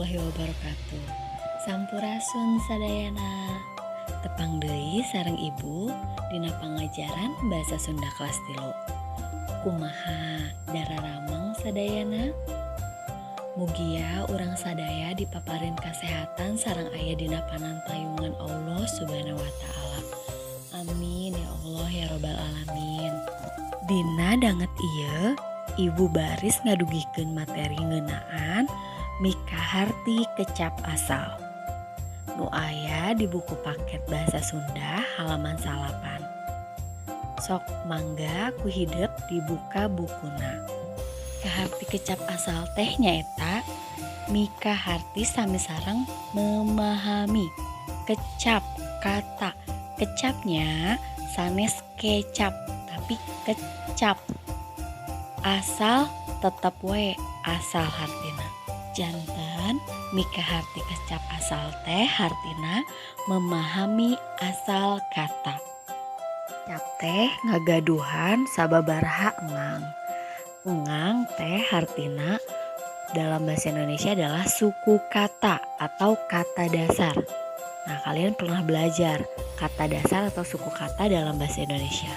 Warahmatullahi wabarakatuh. Sampurasun sadayana. Tepang deui sareng Ibu dina pangajaran Bahasa Sunda kelas 3. Kumaha dararamang sadayana? Mugia urang sadaya dipaparin kasehatan sareng aya dina panantayungan Allah Subhanahu wa taala. Amin ya Allah ya robbal alamin. Dina danget ieu Ibu baris ngadugikeun materi ngeunaan mikaharti kecap asal. Nu aya di buku paket Bahasa Sunda halaman 9. Sok mangga ku hidep dibuka bukuna. Kaharti kecap asal teh nyaeta mikaharti sami sareng memahami kecap kata. Kecapnya sanes kecap tapi kecap. Asal tetep we asal hartina. Janten mikaharti kecap asal teh hartina memahami asal kata. Kecap teh ngagaduhan sababaraha engang. Engang teh hartina dalam bahasa Indonesia adalah suku kata atau kata dasar. Nah, kalian pernah belajar kata dasar atau suku kata dalam bahasa Indonesia.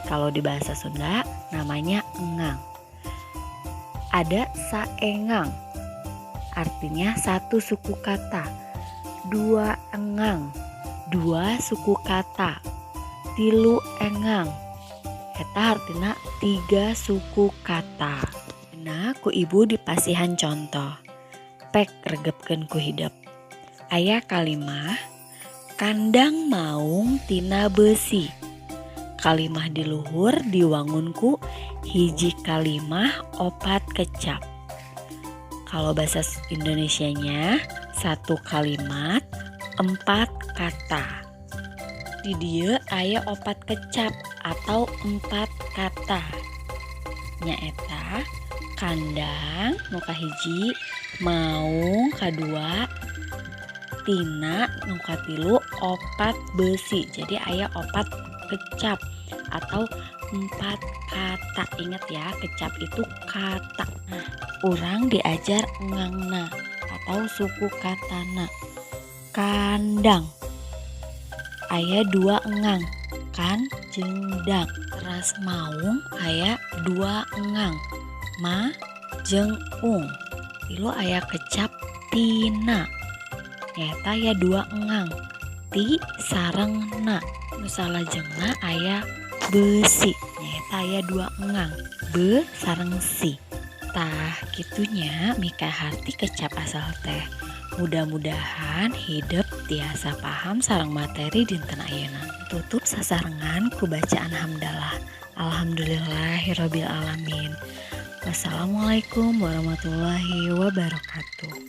Kalau di bahasa Sunda namanya engang. Ada saengang, artinya satu suku kata. Dua engang, dua suku kata. Tilu engang, eta artinya tiga suku kata. Nah, ku ibu dipasihan contoh. Pek regepkeun ku hidep. Aya kalimah kandang maung tina besi. Kalimah di luhur diwangun ku hiji kalimah opat kecap. Kalau bahasa Indonesianya satu kalimat 4 kata. Di dieu aya 4 kecap atau 4 kata. Nyaeta kandang nu kahiji, maung kadua, tina nu katilu, 4 besi. Jadi aya 4 kecap atau 4 kata. Ingat ya, kecap itu kata. Nah, urang diajar engangna atau suku katana. Kandang aya 2 engang, kan jeung dang. Teras maung aya 2 engang, ma jeung ung. Tilu aya kecap tina, nyaeta aya 2 engang, ti sareng na. Nu salajengna aya besi, nyaeta aya 2 engang, be sareng si. Tah kitunya mikaharti kecap asal teh. Mudah-mudahan hidep tiasa paham sareng materi dinten ayeuna. Tutup sasarengan ku bacaan hamdalah. Alhamdulillahirabbil alamin. Wassalamualaikum warahmatullahi wabarakatuh.